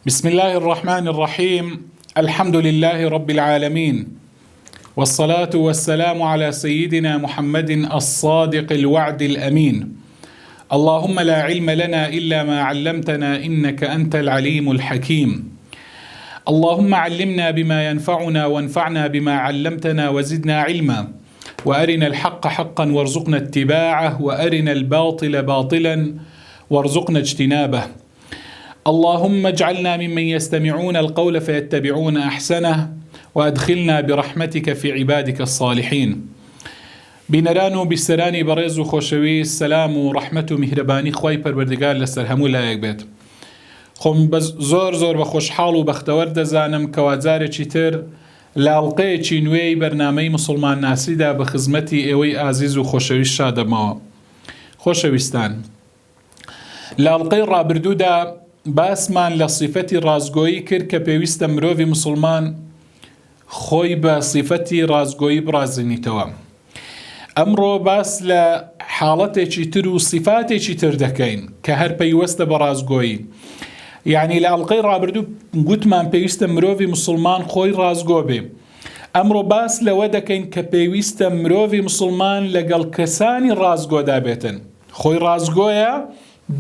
بسم الله الرحمن الرحیم الحمد لله رب العالمین والصلاة والسلام على سيدنا محمد الصادق الوعد الأمين اللهم لا علم لنا إلا ما علمتنا إنك أنت العليم الحكيم اللهم علمنا بما ينفعنا وانفعنا بما علمتنا وزدنا علما وأرنا الحق حقا وارزقنا اتباعه وأرنا الباطل باطلا وارزقنا اجتنابه اللهم اجعلنا ممن يستمعون القول فيتبعون احسنه وادخلنا برحمتك في عبادك الصالحین بینەران و بیسەرانی بەڕێز و خۆشەویست سەلام و ڕەحمەت و میهرەبانی خوای پەروەردگار لەسەر هەموو لایەک بێت خۆم بە زۆر زۆر بە خۆشحاڵ و بەختەوەر دەزانم کەوا جارێکی تر لە ئەڵقەیەکی نوێی بەرنامەی موسڵمان ناسیدا بە خزمەتی ئێوەی ئازیز و خۆشەویست شادەبمەوە خۆشەویستان لە ئەڵقەی ڕابردوودا باسمان لە سیفەتی ڕاستگۆیی کرد کە پێویستە مرۆڤی موسڵمان خۆی بە سیفەتی ڕاستگۆیی بڕازێنیتەوە. ئەمڕۆ باس لە حاڵەتێکی تر و سیفاتێکی تر دەکەین کە هەر پەیوەستە بە ڕاستگۆیی. یعنی لە ئەڵقەی ڕابردوو گوتمان پێویستە مرۆڤی موسڵمان خۆی ڕاستگۆ بێ. ئەمڕۆ باس لەوە دەکەین کە پێویستە مرۆڤی موسڵمان لەگەڵ کەسانی ڕاستگۆدا بێتن. خۆی ڕاستگۆیە،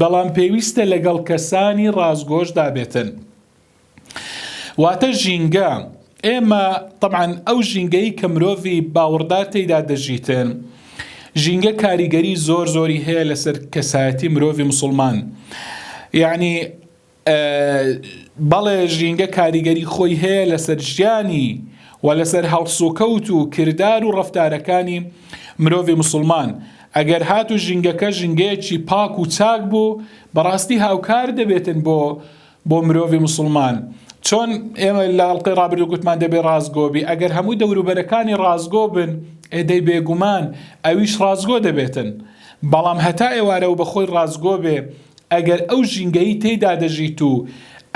بەڵام پێویستە لەگەڵ کەسانی ڕاستگۆشدا بێتن. واتە ژینگە، ئێمە تەبعەن ئەو ژینگەی کە مرۆڤی باوەڕدار تێیدا دەژیتن، ژینگە کاریگەری زۆر زۆری هەیە لەسەر کەسایەتی مرۆڤی موسڵمان. یعنی بەڵێ ژینگە کاریگەری خۆی هەیە لەسەر ژیانی و لەسەر هەڵسوکەوت و کردار و ڕەفتارەکانی مرۆڤی موسڵمان، ئەگەر هاتوو ژینگەکە ژینگەیەکی پاک و چاک بوو بەڕاستی هاوکار دەبێتن بۆ بۆ مرۆڤی موسڵمان چۆن ئێمە لە ئەڵقەی ڕابردوو گوتمان دەبێ ڕاستگۆ بی ئەگەر هەموو دەوروبەرەکانی ڕاستگۆ بن ئێ دەی بێگومان ئەویش ڕاستگۆ دەبێتن بەڵام هەتا ئێوارە و بەخۆی ڕاستگۆ بێ ئەگەر ئەو ژینگەی تێیدا دەژیت و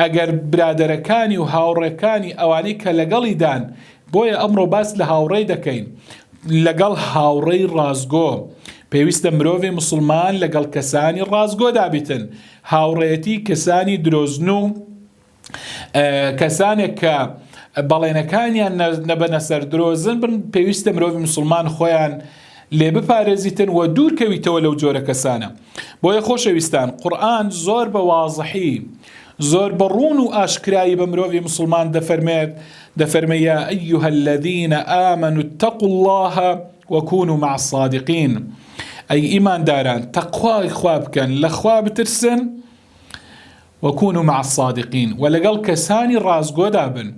ئەگەر برادەرەکانی و هاوڕێکانی ئەوانەی کە لەگەڵیدان، بۆیە ئەمڕۆ باس لە هاوڕێ دەکەین، لەگەڵ هاوڕێی ڕاستگۆ، پێویستە مرۆڤی موسڵمان لەگەڵ کەسانی ڕاستگۆدا بیتن، هاوڕێیەتی کەسانی درۆزن و کەسانێک کە بەڵێنەکانیان نەبەنە سەر درۆزن بن پێویستە مرۆڤی مسلمان خۆیان لێ بپارێزیتن و دوور کەویتەوە لەو جۆرە کەسانە بۆیە خۆشەویستان قورئان زۆر بە وازحی زۆر بە ڕوون و ئاشکرایی بە مرۆڤی مسلمان دەفەرمێت دەفەرمێ یا أيها الذين آمنوا اتقوا الله وكونوا مع الصادقين ئەی ئیمانداران تەقوای خوا بکەن لە خوا بترسن وکونوا مع الصادقین وە لەگەڵ کەسانی ڕاستگۆدا بن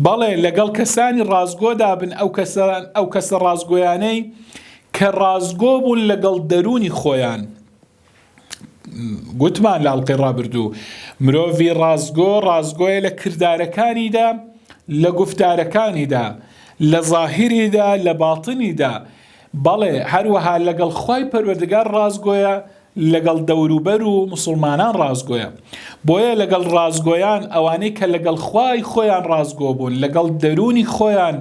بەڵێ لەگەڵ کەسانی ڕاستگۆدا بن ئەو کەسان ئەو کەسە ڕاستگۆیانەی کە ڕاستگۆ بوون لەگەڵ دەروونی خۆیان گوتمان لە ئەڵقەی ڕابردوو مرۆڤی ڕاستگۆ ڕاستگۆیە لە کردارەکانیدا لە گوفتارەکانیدا لە ظاهریدا لە باتنیدا بەڵێ هەروەها لەگەڵ خوای پەروەردگار ڕاستگۆیە لەگەڵ دەوروبەر و موسڵمانان ڕاستگۆیە بۆیە لەگەڵ ڕاستگۆیان ئەوانەی کە لەگەڵ خوای خۆیان ڕاستگۆ بوون لەگەڵ دەروونی خۆیان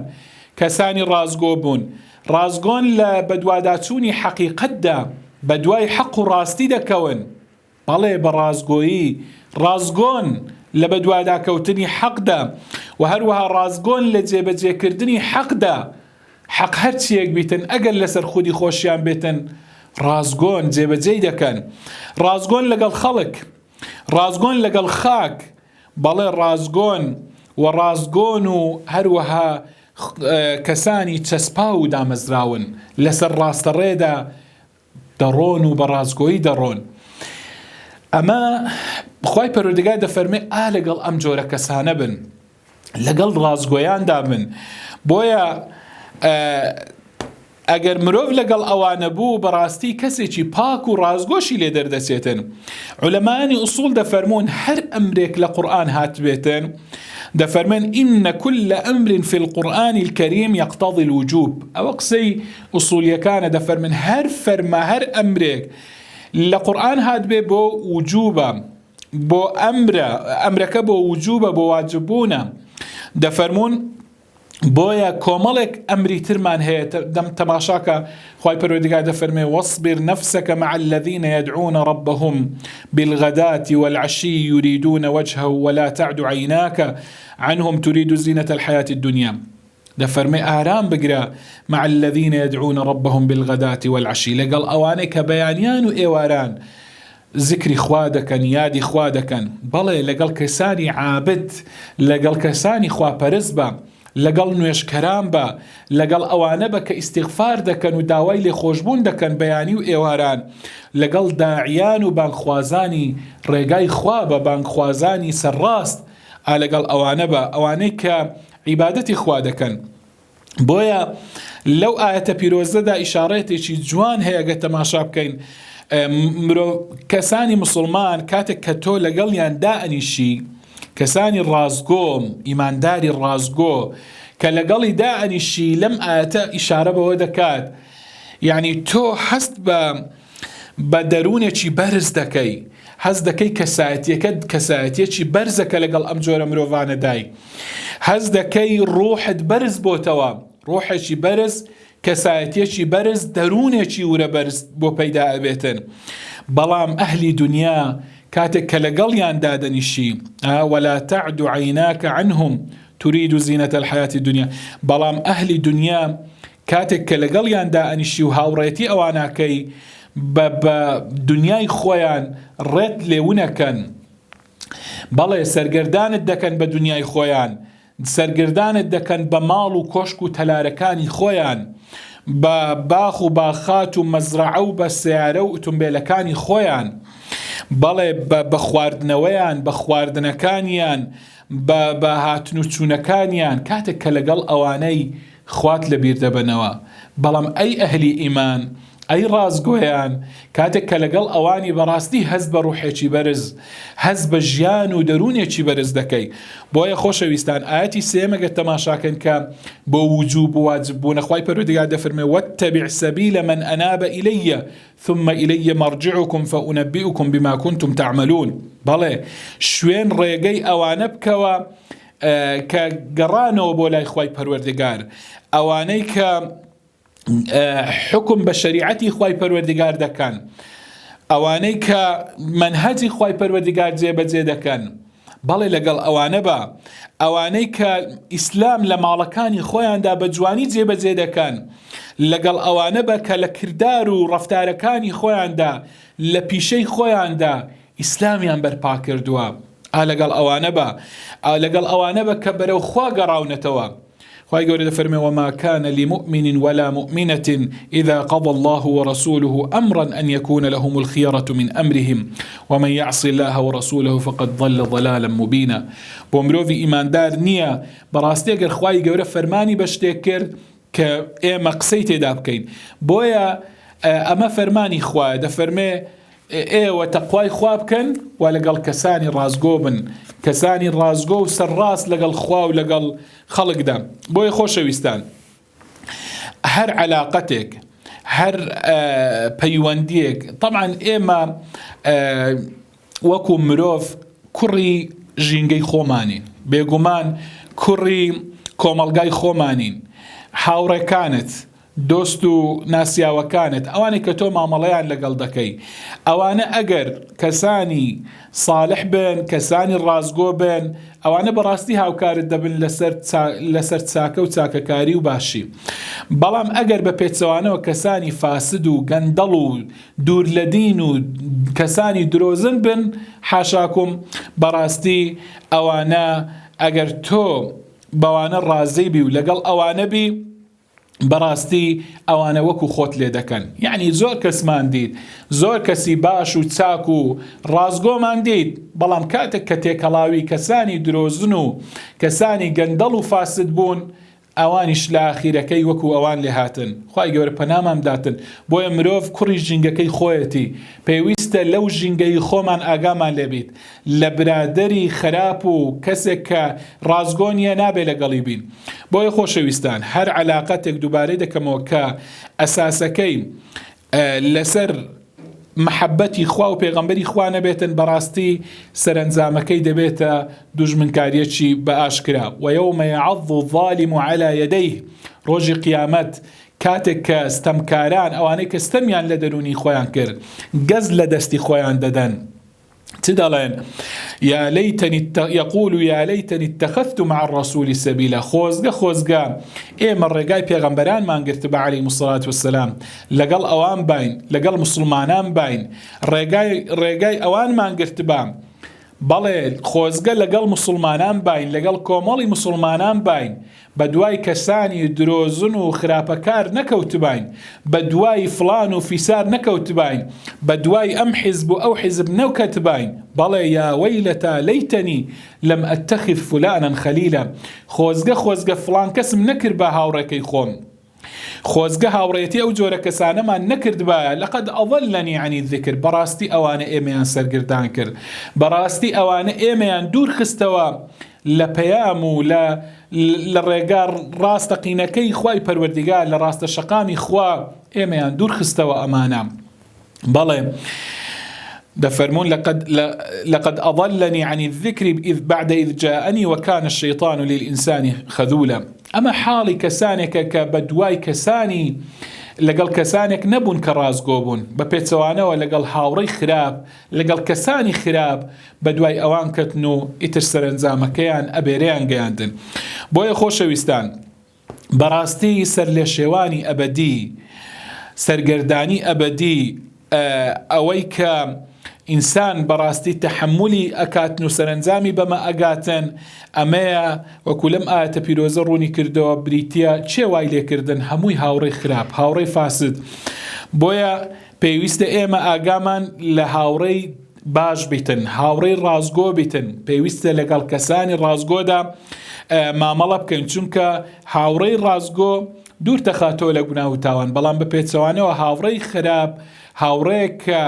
کەسانی ڕاستگۆ بوون ڕاستگۆن لە بەدواداچوونی حەقیقەتدا بەدوای حەق و ڕاستی دەکەون بەڵێ بە ڕاستگۆیی ڕاستگۆن لە بەدواداکەوتنی حەقدا و هەروەها ڕاستگۆن لە جێبەجێکردنی حەقدا حەق هەرچیەک بیتن ئەگەر لەسەر خودی خۆشیان بێتن ڕاستگۆن جێبەجێی دەکەن ڕاستگۆن لەگەڵ خەڵک ڕاستگۆن لەگەڵ خاک بەڵێ ڕاستگۆن و ڕاستگۆن و هەروەها کەسانی چەسپاو و دامەزراون لەسەر ڕاستەڕێدا دەڕۆن و بە ڕاستگۆیی دەڕۆن ئەمە خوای پەروەردگار دەفەرمێ ئا لەگەڵ ئەم جۆرە کەسانە بن لەگەڵ ڕاستگۆیاندا بن بۆیە ئەگەر مرۆڤ لەگەڵ ئەوانە بوو بەڕاستی کەسێکی پاک و ڕاستگۆشی لێ دەردەچێتن عولەمایانی ئوسوڵ دەفەرموون هەر ئەمرێک لە قورئان هاتبێتن دەفەرمێن إن كل أمر في القرآن الكريم يقتضي الوجوب ئەوە قسەی ئوسوڵیەکانە دەفەرمن هەر فەرما هەر ئەمرێک لە قورئان هاتبێ بۆ وجوبە بۆ ئەمرە ئەمرەکە بۆ وجوبە بۆ واجببوونە دەفەرموون. بۆیە کۆمەڵێک ئەمری ترمان هەیە دەم تەماشاکە خوای پەروەردگار دەفەرمێ واصبر نفسك مع الذين يدعون ربهم بالغداة والعشي يريدون وجهه ولا تعد عيناك عنهم تريد زينة الحياة الدنيا دەفەرمێ ئارام بگرە مع الذين يدعون ربهم بالغداة والعشي لەگەڵ ئەوانەی کە بەیانیان و ئێواران زیکری خوا دەکەن یادی خوا دەکەن بەڵێ لەگەڵ کەسانی عابد لەگەڵ کەسانی خواپەرست بە لەگەڵ نوێژکەران بە لەگەڵ ئەوانە بە کە ئیستیغفار دەکەن و داوای لێخۆشبوون دەکەن بەیانی و ئێواران لەگەڵ داعیان و بانگخوازانی ڕێگای خوا بە بانگخوازانی سەرڕاست ئا لەگەڵ ئەوانە بە ئەوانەی کە عیبادەتی خوا دەکەن. بۆیە لەو ئایەتە پیرۆزەدا ئیشاڕەتێکی جوان هەیە گەر تەماشا بکەین مرۆ کەسانی مسلمان کاتێک کە تۆ لەگەڵیان دائەنیشی کەسانی ڕاستگۆ ئیمانداری ڕاستگۆ کە لەگەڵی دائەنیشی لەم ئایەتە ئیشارە بەوە دەکات یعنی تۆ هەست بە بە دەروونێکی بەرز دەکەی، هەست دەکەی کەسایەتیەکەت کەسایەتیەکی بەرزە کە لەگەڵ ئەم جۆرە مرۆڤانەدای، هەست دەکەی ڕوحت بەرز بۆتەوە، ڕوحێکی بەرز، کەسایەتیەکی بەرز، دەروونێکی ورە بەرز بۆ پەیدا ئەبێتن. بەڵام ئەهلی دونیا کاتێک کە لەگەڵیان دادەنیشی، ولا تعد عیناک عنهم ترید زینە الحیاة الدنیا، بەڵام ئەهلی دونیا کاتێک کە لەگەڵیان دائەنیشی و هاوڕێتی ئەواناکەی بە بە دنیای خۆیان ڕێت لێونەکەن بەڵێ سەرگەردانت دەکەن بە دنیای خۆیان سەرگردانت دەکەن بە ماڵ و کۆشک و تەلارەکانی خۆیان بە باخ و باخات و مەزرەعە و بە سیارە و ئوتومبێلەکانی خۆیان بەڵێ بە خواردنەوەیان بە خواردنەکانیان بە بە هاتن و چوونەکانیان کاتێک کە لەگەڵ ئەوانەی خوات لەبیر دەبەنەوە بەڵام ئەی ئەهلی ئیمان ئەی ڕاستگۆیان کاتێک کە لەگەڵ ئەوانی بەڕاستی هەست بە ڕوحێکی بەرز هەست بە ژیان و دەروونێکی بەرز دەکەی بۆیە خۆشەویستان ئایەتی سێیەم ئەگەر تەماشاکەن کە بۆ وجوب و واجب بوونە خوای پەروەردگار دەفەرمێ واتبع سبیل من اناب الی ثم الی مرجعکم فانبئکم بما کنتم تعملون بەڵێ شوێن ڕێگەی ئەوانە بکەوە کە گەڕانەوە بۆ لای خوای پەروەردگار ئەوانەی کە حکم بە شەریعەتی خوای پەروەردگار دەکەن ئەوانەی کە مەنهەجی خوای پەروەردگار جێبەجێ دەکەن بەڵێ لەگەڵ ئەوانە بە ئەوانەی کە ئیسلام لە ماڵەکانی خۆیاندا بە جوانی جێبەجێ دەکەن لەگەڵ ئەوانە بە کە لە کردار و ڕەفتارەکانی خۆیاندا لە پیشەی خۆیاندا ئیسلامیان بەرپا کردووە ئا لەگەڵ ئەوانە بە ئا لەگەڵ ئەوانە بە کە بەرەو خوا گەڕاونەتەوە خوای گەورە دەفەرمێ وما كان لمؤمن ولا مؤمنة إذا قضى الله ورسوله أمرا أن يكون لهم الخيرة من أمرهم ومن يعص الله ورسوله فقد ضل ضلالا مبينا بۆ مرۆڤی ئیماندار نییە بەڕاستی ئەگەر خوای گەورە فەرمانی بە شتێک کرد کە ئێمە قسەی تێدا بکەین بۆیە ئەمە فەرمانی خوایە دەفەرمێ ئێوە تەقوای خوا بکەن و لەگەڵ کەسانی ڕاستگۆ بن، کەسانی ڕاستگۆ و سەرڕاست لەگەڵ خوا و لەگەڵ خەڵکدا. بۆیە خۆشەویستان هەر عەلاقەتێک، هەر پەیوەندییەک، تەبعەن ئێمە وەکو مرۆڤ کوڕی ژینگەی خۆمانین، بێگومان کوڕی کۆمەڵگای خۆمانین، هاوڕێکانت، دۆست و ناسیاوەکانت، ئەوانەی کە تۆ مامەڵەیان لەگەڵ دەکەی، ئەوانە ئەگەر کەسانی ساڵح بن، کەسانی ڕاستگۆ بن، ئەوانە بەڕاستی هاوکارت دەبن لەسەر لەسەر چاکە و چاکەکاری و باشی. بەڵام ئەگەر بە پێچەوانەوە کەسانی فاسد و گەندەڵ و دوور لە دین و کەسانی درۆزن بن، حاشاکم، بەڕاستی ئەوانە ئەگەر تۆ بەوانە ڕازی بی و لەگەڵ ئەوانە بی، بەڕاستی ئەوانە وەکو خۆت لێ دەکەن یەعنی زۆر کەسمان دیت زۆر کەسی باش و چاک و ڕاستگۆمان دیت بەڵام کاتێک کە تێکەڵاوی کەسانی درۆزن و کەسانی گەندەڵ و فاسد بوون ئەوانیش لە ئاخیرەکەی وەکو ئەوان لێ هاتن خوای گەورە پەنامان بداتن بۆیە مرۆڤ کوڕی ژینگەکەی خۆیەتی پێویستە لەو ژینگەی خۆمان ئاگامان لێ بیت لە برادەری خراپ و کەسێک کە ڕاستگۆ نیە نابێ لەگەڵی بین بۆیە خۆشەویستان هەر عەلاقەتێک دووبارەی دەکەمەوە کە ئەساسەکەی لەسەر. مەحەبەتی خوا و پێغەمبەری خوا نەبێتن بەڕاستی سەرەنجامەکەی دەبێتە دوژمنکاریەکی بە ئاشکرا، ویوم یعض الظالم علی یدیه، ڕۆژی قیامەت کاتێک کە ستەمکاران ئەوانەی کە ستەمیان لە دەروونی خۆیان کرد گەز لە دەستی خۆیان دەدەن چ دەڵێن؟ یا لیتنی یقول یا لیتنی اتخذت مع الرسول سبیلا، خۆزگە خۆزگە ئێمە ڕێگای پێغەمبەرانمان گرتبا علیهم الصلاة والسلام، لەگەڵ ئەوان باین، لەگەڵ موسڵمانان باین، ڕێگای ڕێگای ئەوانمان گرتبا، بەڵێ خۆزگە لەگەڵ موسڵمانان باین، لەگەڵ کۆمەڵی موسڵمانان باین، بەدوای کەسانی درۆزن و خراپەکار نەکەوتباین، بەدوای فڵان و فیسار نەکەوتباین، بەدوای ئەم حیزب و ئەو حیزب نەکەتباین، بەڵێ یا وەیلەتا لەیتەنی لەم ئەتەخذ فلانا خەلیلا، خۆزگە خۆزگە فڵان کەسم نەکردبا هاوڕێکەی خۆم. خۆزگە هاوڕێیەتی ئەو جۆرە کەسانەمان نەکردبایە، لقد اضلنی عن الذکر، بەڕاستی ئەوانە ئێمەیان سەرگردان کرد، بەڕاستی ئەوانە ئێمەیان دوور خستەوە لە پەیام و لە لە ڕێگا ڕاستەقینەکەی خوای پەروەردیگار، لە ڕاستە شەقامی خوا ئێمەیان دوور خستەوە ئەمانە. بەڵێ دەفەرموون لقد لقد اضلنی عن الذکر اذ بعد اذ جاءنی وکان الشیطان للانسان خذولا ئەمە حاڵی کەسانێکە کە بە دوای کەسانی لەگەڵ کەسانێک نەبوون کە ڕاستگۆ بوون بە پێچەوانەوە لەگەڵ هاوڕێی خراپ لەگەڵ کەسانی خراپ بە دوای ئەوان کەتن و ئیتر سەرەنجامەکەیان ئەبێرەیان گەیاندن بۆیە خۆشەویستان بەڕاستی سەرلێشێوانی ئەبەدی، سەرگەردانی ئەبەدی، ئەوەی کە ئینسان بەڕاستی تەحەمولی ئەکاتن و سەرەنجامی بەمە ئەگاتن، ئەمەیە وەکو لەم ئایەتە پیرۆزە ڕوونی کردەوە بریتیە کێ وای لێکردن هەمووی هاوڕێی خراپ، هاوڕێی فاسد. بۆیە پێویستە ئێمە ئاگامان لە هاوڕێی باش بیتن، هاوڕێی ڕاستگۆ بیتن، پێویستە لەگەڵ کەسانی ڕاستگۆدا مامەڵە بکەین، چونکە هاوڕێی ڕاستگۆ دوور دەخاتەوە لە گوناه و تاوان، بەڵام بە پێچەوانەوە هاوڕێی خراپ، هاوڕێیەک کە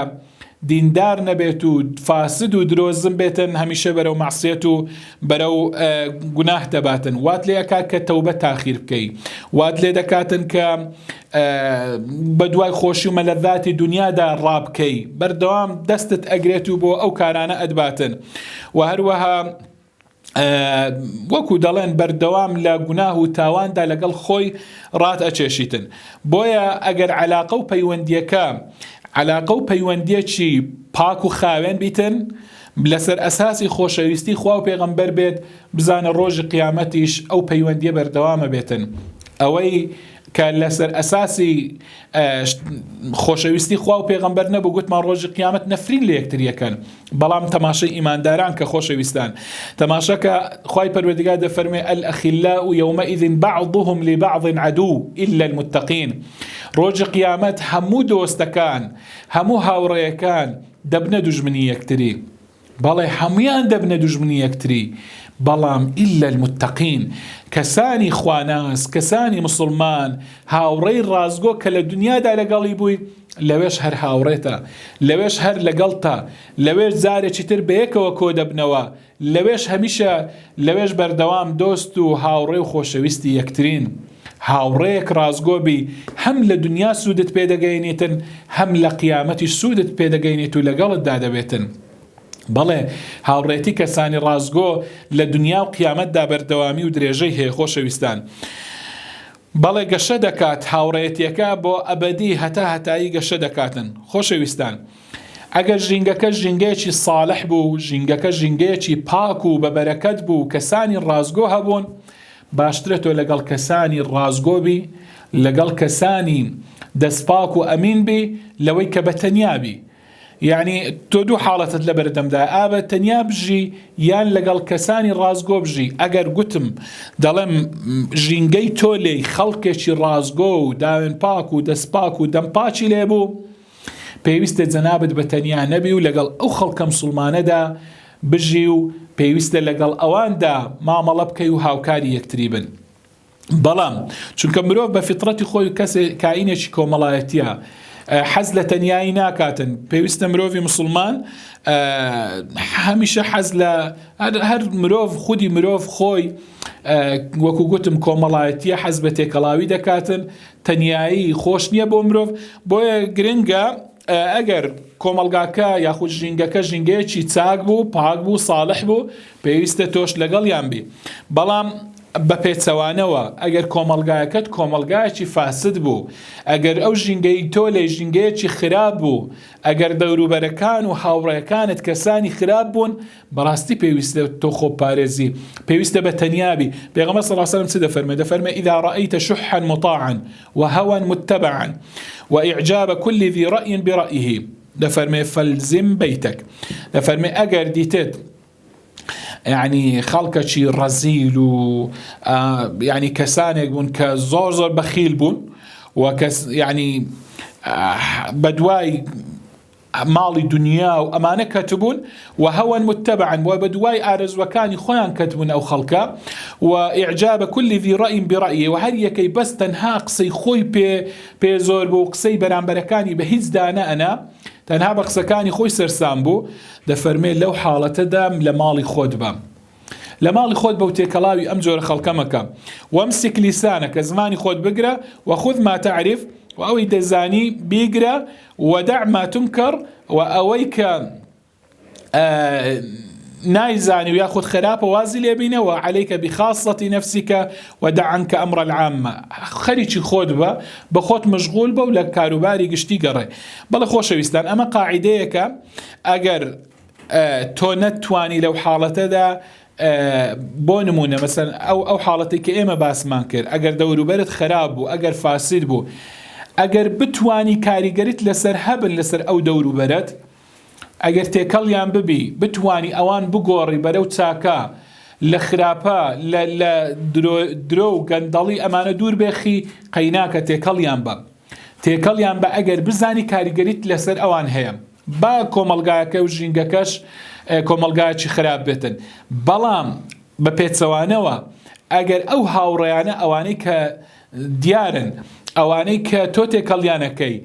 دیندار نەبێت و فاسد و درۆزن بێتن هەمیشە بەرەو مەعسیەت و بەرەو گوناه دەباتن، وات لێ ئەکات کە تەوبە تاخیر بکەی، وات لێ دەکاتن کە بەدوای خۆشی و مەلەذاتی دنیادا ڕابکەی، بەردەوام دەستت ئەگرێت و بۆ ئەو کارانە ئەتباتن و هەروەها وەکو دەڵێن بەردەوام لە گوناه و تاواندا لەگەڵ خۆی ڕات ئەچێشیتن. بۆیە ئەگەر عەلاقە و پەیوەندیەکە عەلاقە و پەیوەندیەکی پاک و خاوێن بیتن لەسەر ئەساسی خۆشەویستی خوا و پێغەمبەر بێت بزانە ڕۆژی قیامەتیش ئەو پەیوەندیە بەردەوامە بێتن ئەوەی کە لەسەر ئەساسی خۆشەویستی خوا و پێغەمبەر نەبوو گوتمان ڕۆژی قیامەت نەفرین لە یەکتریەکەن بەڵام تەماشای ئیمانداران کە خۆشەویستان تەماشاکە خوای پەروەردگار دەفەرمێ الأخلاء يومئذ بعضهم لبعض عدو إلا المتقين ڕۆژی قیامەت هەموو دۆستەکان هەموو هاوڕێیەکان دەبنە دوژمنی یەکتری بەڵێ هەموویان دەبنە دوژمنی یەکتری بەڵام الا المتقین کەسانی خواناس کەسانی موسڵمان هاوڕێی ڕاستگۆ کە لە دنیادا لەگەڵی بووی لەوێش هەر هاوڕێتە لەوێش هەر لەگەڵتە لەوێش جارێکی تر بەیەکەوە کۆدەبنەوە لەوێش هەمیشە لەوێش بەردەوام دۆست و هاوڕێ و خۆشەویستی یەکترین. هاوڕێیەک ڕاستگۆ بی هەم لە دنیا سوودت پێ دەگەینیتن هەم لە قیامەتیش سوودت پێ دەگەینیت و لەگەڵتدا دەبێتن. بەڵێ هاوڕێتی کەسانی ڕاستگۆ لە دنیا و قیامەتدا بەردەوامی و درێژەی هەیە خۆشەویستان. بەڵێ گەشە دەکات هاوڕێیەتیەکە بۆ ئەبەدی هەتا هەتایی گەشە دەکاتن. خۆشەویستان ئەگەر ژینگەکە ژینگەیەکی ساڵح بوو، ژینگەکە ژینگەیەکی پاک و بەبەرەکەت بوو، کەسانی ڕاستگۆ هەبوون، باشترە تۆ لەگەڵ کەسانی ڕاستگۆ بی، لەگەڵ کەسانی دەستپاک و ئەمین بی، لەوەی کە بە تەنیا بی. یەعنی تۆ دوو حاڵەتت لەبەردەمدایە، ئا بە تەنیا بژی یان لەگەڵ کەسانی ڕاستگۆ بژی. ئەگەر گوتم دەڵێم ژینگەی تۆ لێی خەڵکێکی ڕاستگۆ و داوێنپاک و دەستپاک و دەمپاکی لێ بوو، پێویستە جەنابت بە تەنیا نەبی و لەگەڵ ئەو خەڵکە مسوڵمانەدا بژی و پێویستە لەگەڵ ئەواندا مامەڵە بکەی و هاوکاری یەکتری بن. بەڵام چونکە مرۆڤ بە فیتڕەتی خۆی کەسێ کائینێکی کۆمەڵایەتیە حەز لە تەنیایی ناکاتن پێویستە مرۆڤی مسوڵمان هەمیشە حەز لە هەر مرۆڤ خودی مرۆڤ خۆی وەکو گوتم کۆمەڵایەتیە حەز بە تێکەڵاوی دەکاتن تەنیایی خۆش نییە بۆ مرۆڤ بۆیە گرنگە. ئەگەر کۆمەڵگاکە یاخود ژینگەکە ژینگەیەکی چاک بوو، پاک بوو، ساڵح بوو، پێویستە تۆش لەگەڵیان بی. بەڵام بە پێچەوانەوە ئەگەر کۆمەڵگایەکەت کۆمەڵگایەکی فاسد بوو، ئەگەر ئەو ژینگەی تۆ لێی ژینگەیەکی خراپ بوو، ئەگەر دەوروبەرەکان و هاوڕێکانت کەسانی خراپ بوون، بەڕاستی پێویستە تۆ خۆ بپارێزی، پێویستە بە تەنیا بی. پێغەمبەر صلی اللە علیە وسلم چ دەفەرموێ؟ دەفەرموێ، اذا رأیت شحا مطاعا وهوی متبعا وإعجاب كل ذی رأی برأیه، دەفەرموێ، فالزم بیتک. دەفەرموێ، ئەگەر دیتت یعنی خەڵکەکی ڕەزیل و یعنی کەسانێک بوون کە زۆر زۆر بەخیل بوون و کەس یعنی بەدوای ماڵی دونیا و ئەمانە کەتبوون، وهوی متبعا، وە بەدوای ئارەزووەکانی خۆیان کەتبوون ئەو خەڵکە، و اعجاب کل ذی رأی برأیه، وە هەر یەکەی بەس تەنها قسەی خۆی پێ پێ زۆر بوو و قسەی بەرامبەرەکانی بە هیچ دانەئەنا، تەنها بە قسەکانی خۆی سەرسام بوو، دەفەرمێ لەو حاڵەتەدا لە ماڵی خۆت بە. لە ماڵی خۆت بە و تێکەڵاوی ئەم جۆرە خەڵکە مەکە. وامسک لسانک، زمانی خۆت بگرە، وخذ ما تعرف، و ئەوەی دەزانی بیگرە، ودع ما تنکر، و ئەوەی کە نایزانی و یاخود خراپە وازی لێ بینە، و علیک بخاصة نفسک ودع عنک امر العامە، خەریکی خۆت بە، بە خۆت مەشغول بە و لە کاروباری گشتی گەڕێ. بەڵێ خۆشەویستان ئەمە قاعیدەیەکە ئەگەر تۆ نەتتوانی لەو حاڵەتەدا بۆ نمونە مەسەن ئەو ئەو حاڵەتی کە ئێمە باسمان کرد ئەگەر دەوروبەرت خراپ بوو ئەگەر فاسد بوو ئەگەر بتانی کاریگەریت لەسەر هەبن لەسەر ئەو دەوروبەرت ئەگەر تێکەڵیان ببی بتانی ئەوان بگۆڕی بەرەو چاکە لە خراپە لە درۆ و گەندەڵی ئەمانە دوور بێخی قەیناکە تێکەڵیان بە تێکەڵیان بە ئەگەر بزانی کاریگەریت لەسەر ئەوان هەیە با کۆمەڵگاکە و ژینگەکەش کۆمەڵگایەکی خراپ بێتن بەڵام بە پێچەوانەوە ئەگەر ئەو هاوڕێیانە ئەوانەی کە دیارن ئەوانەی کە تۆ تێکەڵیانەکەی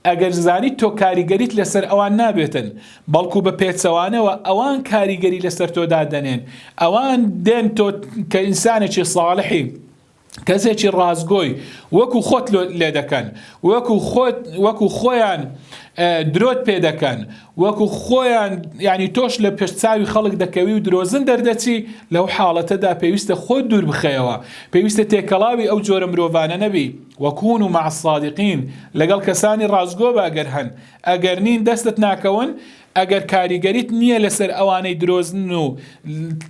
ئەگەر زانیت تۆ کاریگەریت لەسەر ئەوان نابێتن بەڵکو بە پێچەوانەوە ئەوان کاریگەری لەسەر تۆ دادەنێن ئەوان دێن تۆ کە ئینسانێکی ساڵحی کەسێکی ڕاستگۆی وەکو خۆت لێ دەکەن وەکو خۆت وەکو خۆیان درۆت پێ دەکەن وەکو خۆیان ینی تۆش لە پێش چاوی خەڵک دەکەوی و درۆزن دەردەچی لەو حاڵەتەدا پێویستە خۆت دوور بخەیەوە پێویستە تێکەڵاوی ئەو جۆرە مرۆڤانە نەبی وەکون و مع الصادقین لەگەڵ کەسانی ڕاستگۆ بە ئەگەر هەن ئەگەر نین دەستت ناکەون ئەگەر کاریگەریت نییە لەسەر ئەوانەی درۆزنن و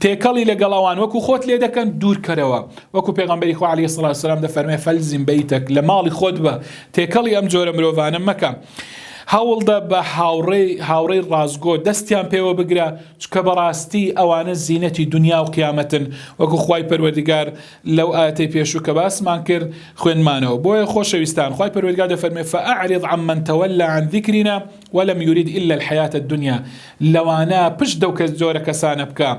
تێکەڵی لەگەڵ ئەوان وەکو خۆت لێ دەکەن دوور کەرەوە وەکو پێغەمبەری خوا علیه الصلاة والسلام دەفەرمێ فەلزم بەیتەک لە ماڵی خۆت بە تێکەڵی ئەم جۆرە مرۆڤانە مەکە هەوڵدە بە هاوڕێی هاوڕێی ڕاستگۆ دەستیان پێوە بگرە چکە بەڕاستی ئەوانە زینەتی دنیا و قیامەتن وەکو خوای پەروەردگار لەو ئایەتەی پێشوو کە باسمان کرد خوێندمانەوە بۆیە خۆشەویستان خوای پەروەردگار دەفەرمێ فأعرض عمن تولى عن ذکرنا ولم یرید الا الحیاە الدنیا، لەوانە پشت دەو کەس جۆرە کەسانە بکە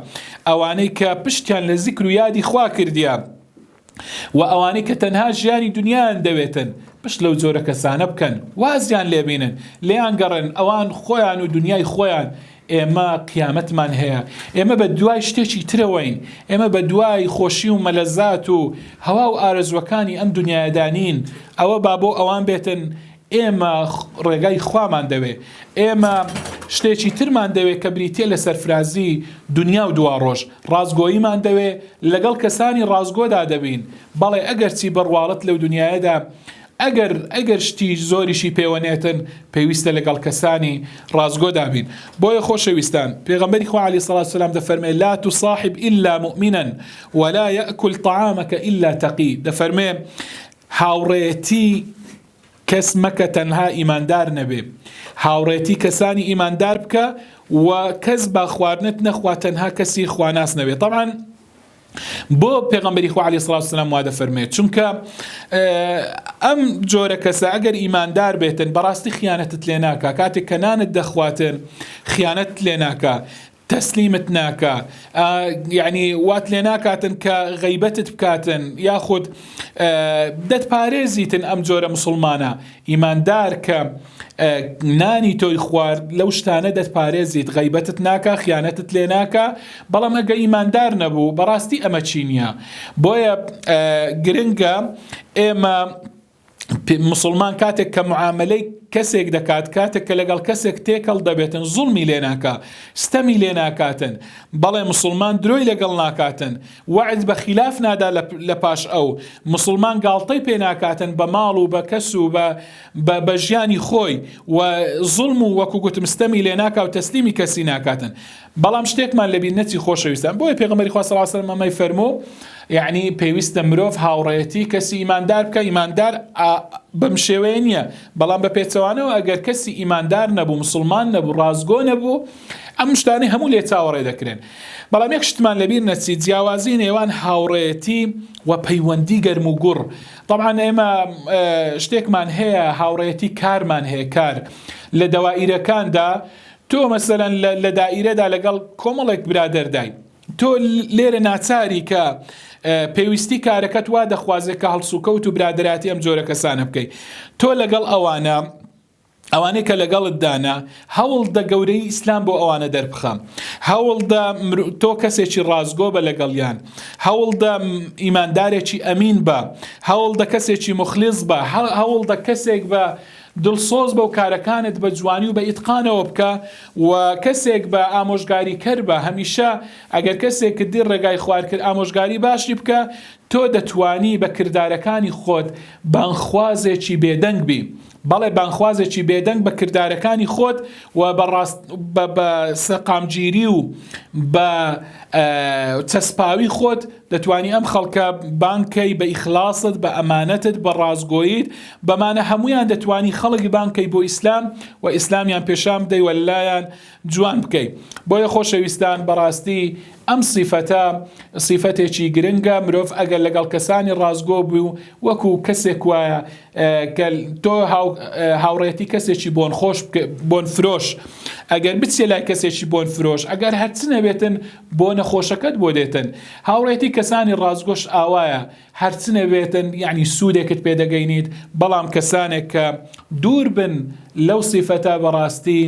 ئەوانەی کە پشتیان لە زیکر و یادی خوا کردیە و ئەوانەی کە تەنها ژیانی دنیایان دەوێتن پشت لەو جۆرە کەسانە بکەن وازیان لێبینن لێیان گەڕێن ئەوان خۆیان و دنیای خۆیان ئێمە قیامەتمان هەیە ئێمە بە دوای شتێکی ترەوەین ئێمە بە دوای خۆشی و مەلەزات و هەوا و ئارەزوەکانی ئەم دنیایەدا نین ئەوە با بۆ ئەوان بێتن ئێمە ڕێگای خوامان دەوێ، ئێمە شتێکی ترمان دەوێ کە بریتیە لە سەرفرازی دونیا و دواڕۆژ، ڕاستگۆییمان دەوێ، لەگەڵ کەسانی ڕاستگۆدا دەبین، بەڵێ ئەگەرچی بە ڕواڵەت لەو دونیایەدا ئەگەر ئەگەر شتی زۆریشی پێوە نێتن، پێویستە لەگەڵ کەسانی ڕاستگۆدا بین. بۆیە خۆشەویستان پێغەمبەری خوا علیە الصلوة والسلام دەفەرمێ، لا تصاحب الا مؤمنا ولا یأکل طعامک الا تقی، دەفەرمێ هاوڕێیەتی کەس مەکە تەنها ئیماندار نەبێ هاوڕێتی کەسانی ئیماندار بکە و کەس با خواردنت نەخوا تەنها کەسی خواناس نەبێ طبعا بۆ پێغەمبەری خوا علیه الصلاة والسلام وا دەفەرمێت چونکە ئەم جۆرە کەسە ئەگەر ئیماندار بێتن بەڕاستی خیانەتت لێ ناکا کاتێک کە نانت دەخواتن خیانەت لێ ناکا تەسلیمت ناکا یعنی وات لێ ناکاتن کە غەیبەتت بکاتن یاخود دەتپارێزیتن ئەم جۆرە مسلمانە ئیماندار کە نانی تۆی خوارد لەو شتانە دەتپارێزیت غەیبەتت ناکا خیانەتت لێ ناکا بەڵام ئەگە ئیماندار نەبوو بەڕاستی ئەمە چی نییە بۆیە گرنگە ئێمە مسلمان کاتێک کە معاملەی کەسێک دەکات کاتێک کە لەگەڵ کەسێک تێکەڵ دەبێتن زوڵمی لێ ناکا ستەمی لێ ناکاتن بەڵێ موسڵمان درۆی لەگەڵ ناکاتن وەعد بە خیلاف نادا لە پاش ئەو موسڵمان گاڵتەی پێ ناکاتن بە ماڵ و بە کەس و بە بە بە ژیانی خۆی و زوڵم و وەکو گوتم ستەمی لێ ناکا و تەسلیمی کەسی ناکاتن بەڵام شتێکمان لەبیر نەچی خۆشەویستان بۆیە پێغەمبەری خوا صلی اللە علیه و سلم ئەمەی فەرموو یعنی پێویستە مرۆڤ هاوڕێیەتی کەسی ئیماندار بکە ئیماندار بەم شێوەیە نییە بەڵام بە پێچەوانەوە ئەگەر کەسی ئیماندار نەبوو مسلمان نەبوو ڕاستگۆ نەبوو ئەم شتانەی هەموو لێ چاوەڕێ دەکرێن بەڵام یەک شتمان لەبیر نەچی جیاوازی نێوان هاوڕێیەتی و پەیوەندی گەرم و گوڕ طبعا ئێمە شتێکمان هەیە هاوڕێیەتی کارمان هەیە کار لە دەوائیرەکاندا تۆ مەسەلەن لە دائیرەدا لەگەڵ کۆمەڵێک برادەردای تۆ لێرە ناچاری کە پێویستی کارەکەت وا دەخوازێت کە هەڵسوکەوت و برادەراتی ئەم جۆرە کەسانە بکەیت تۆ لەگەڵ ئەوانە ئەوانەی کە لەگەڵت دانا هەوڵ دە گەورەی ئیسلام بۆ ئەوانە دەربخە هەوڵ دە تۆ کەسێکی ڕاستگۆ بە لەگەڵیان هەوڵ دە ئیماندارێکی ئەمین بە هەوڵ دە کەسێکی مخلیص بە هەوڵ دە کەسێک بە دڵسۆز بە و کارەکانت بە جوانی و بە ئیتقانەوە بکە و کەسێک بە ئامۆژگاری کەر بە هەمیشە ئەگەر کەسێکت دی ڕێگای خوار کرد ئامۆژگاری باشی بکە تۆ دەتوانی بە کردارەکانی خۆت بانگخوازێکی بێدەنگ بی بەڵێ بانگخوازێکی بێدەنگ بە کردارەکانی خۆت و بە ڕاست بە بە سەقامگیری و بە چەسپاوی خۆت دەتوانی ئەم خەڵکە بانگ کەی بە ئیخلاصت بە ئەمانەتت بە ڕاستگۆییت بەمانە هەموویان دەتوانی خەڵک بانگ کەی بۆ ئیسلام و ئیسلامیان پێشان بدەی و لایان جوان بکەی بۆیە خۆشەویستان بەڕاستی ئەم سیفەتە سیفەتێکی گرنگە مرۆڤ ئەگەر لەگەڵ کەسانی ڕاستگۆ بوو وەکو کەسێک وایە کە تۆ هاوڕێتی کەسێکی بۆن خۆش بۆن فرۆش ئەگەر بچێ لای کەسێکی بۆن فرۆش ئەگەر هەرچ نەبێتن بۆ نەخۆشەکەت بۆ دێتن هاوڕێتی کەسانی ڕاستگۆش ئاوایە هەرچ نەبێتن یعنی سوودێکت پێدەگەینیت بەڵام کەسانێک کە دوور بن لەو سیفەتە بەڕاستی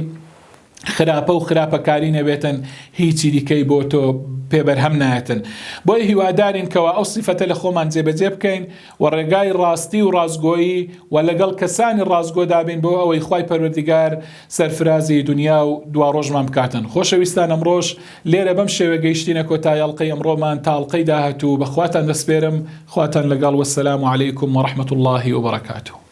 خراپە و خراپەکاری نەبێتن هیچی دیکەی بۆ تۆ پێ بەرهەم نایەتن بۆیە هیوادارین کەوا ئەو سیفەتە لە خۆمان جێبەجێ بکەین و ڕێگای ڕاستی و ڕاستگۆیی و لەگەڵ کەسانی ڕاستگۆدا بین بۆ ئەوەی خوای پەروەردگار سەرفرازی دونیا و دواڕۆژمان بکاتن خۆشەویستان ئەمڕۆش لێرە بەم شێوە گەیشتینە کۆتای ئەڵقەی ئەمڕۆمان تا ئەڵقەی داهاتوو بە خواتان دەسپێرم خواتان لەگەڵ والسلام علیکم ورحمة اللە وبرکاته.